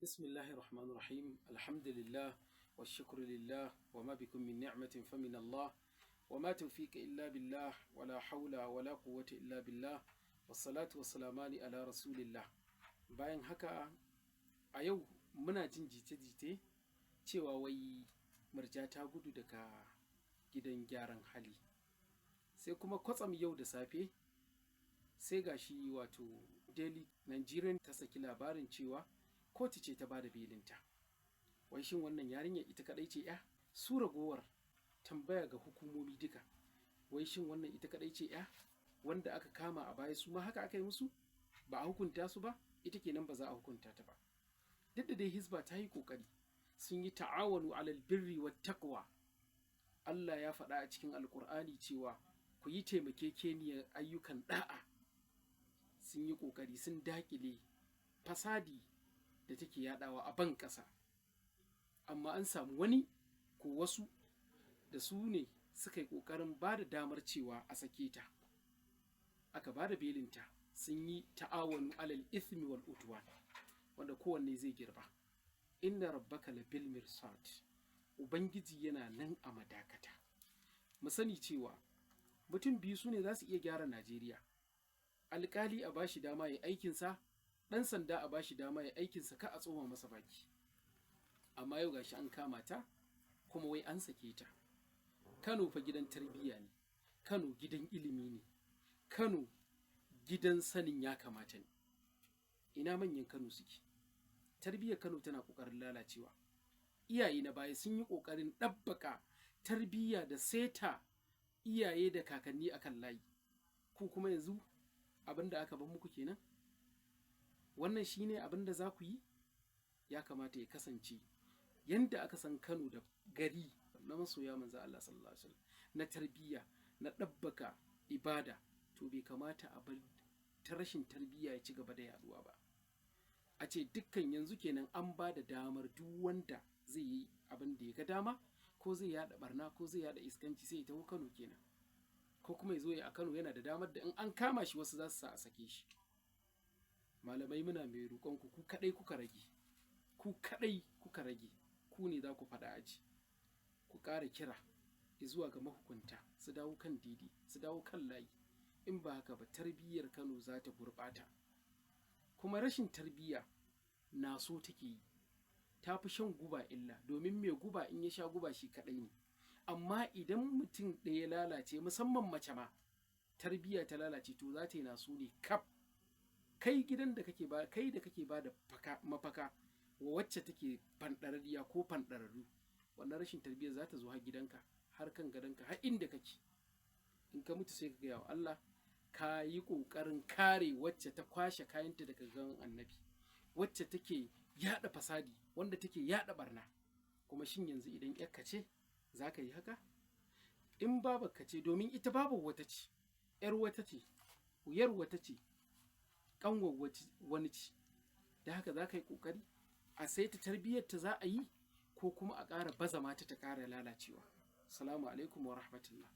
Bismillahir Rahmanir Rahim. Alhamdulillah wa shukru lillah wa ma bikum min ni'matin fa min Allah wa ma tawfiqi illa billah wa la hawla wa la quwwata illa billah, wassalatu wassalamani ala rasulillah. Bayan haka, a yau muna jin jite-jite cewa wai Murja ta gudu daga gidan gyaran hali. Sai kuma kwatsam yau da safe sai gashi, wato Daily Nigerian ta saki labarin cewa kotu ce ta bada belinta. Wai shin wannan yarinyar ita kadai ce ya? Su ragowar tambaya ga hukumomi duka. Wai shin wannan ita kadai ce ya? Wanda aka kama a baya su ma haka aka yi musu? Ba a hukunta su ba? Ita kenan ba za a hukunta ta ba. Duk da dai Hizba ta yi kokari, sun yi ta'awanu alal birri wat taqwa. Allah ya faɗa a cikin Alkur'ani cewa ku yi taimakekeniyar ayyukan da'a. Sun yi kokari sun dakile fasadi da take yadawa a ban ƙasa. Amma an samu wani ko wasu da su ne suka yi ƙoƙarin ba da damar cewa a sake ta. Aka ba da belinta. Sun yi ta'awanu alal ithmi wal udwan, wanda kowanne zai girba. Inna rabbaka labil mirsad. Ubangiji yana nan a madakata. Mu sani cewa mutum biyu su ne za su iya gyara Najeriya. Alƙali a bashi dama ya aikinsa, ɗan sanda a bashi dama ya aikinsa, ka a tsoma masa baki. Amma yau gashi an kama ta kuma wai an sake ta. Kano fa gidan tarbiyya ne, Kano gidan ilimi ne, Kano gidan sanin ya kamata ne. Ina manyan Kano suke? Tarbiyyar Kano tana ƙoƙarin lalacewa. Iyaye na baya sun yi ƙoƙarin ɗabbaka tarbiyya da seta iyaye da kakanni akan layi. Ku kuma yanzu abin da aka bar muku kenan? Wannan shine abin da za ku yi? Ya kamata ya kasance yanda aka san Kano da gari na masoya manzo Allah sallallahu alaihi wasallam, na tarbiyya, na ɗabbaka ibada, to bai kamata a bar ta rashin tarbiyya ya ci gaba da yaduwa ba. A ce dukkan yanzu kenan an ba da damar duk wanda zai yi abin da ya ga dama, ko zai yada barna, ko zai yada iskanci, sai ya taho Kano kenan, ko kuma ya zo ya a Kano yana da damar da in an kama shi wasu za su sa a sake shi. Malamai, muna mai roƙon ku, ku kaɗai kuka rage, ku kaɗai kuka rage, ku ne za ku faɗa aji. Ku ƙara kira zuwa ga mahukunta su dawo kan daidai, su dawo kan layi. In ba haka ba, tarbiyyar Kano za ta gurɓata. Kuma rashin tarbiyya na so take yi, ta fi shan guba illa, domin mai guba in ya sha guba shi kaɗai ne. Amma idan mutum ɗaya lalace, musamman mace ma, tarbiyya ta lalace, to za ta yi naso ne kaf. Kai gidan da kake ba, kai da kake ba da mafaka wa wacce take fanɗararriya ko fanɗararru, wannan rashin tarbiyyar za ta zo har gidanka, har kan gadonka, har inda kake. In ka mutu, sai ka gaya wa Allah ka yi ƙoƙarin kare wacce ta kwashe kayanta daga gan Annabi, wacce take yaɗa fasadi, wanda take yaɗa barna. Kuma shin yanzu idan yarka ce, za ka yi haka? In babarka ce, domin ita babu wata ce, yar wata ce, yar wata ce, ƙanwar wani ce, da haka za ka yi ƙoƙari a saita tarbiyyar ta za a yi, ko kuma a ƙara baza mata ta ƙara lalacewa? Salamu alaikum wa rahmatullah.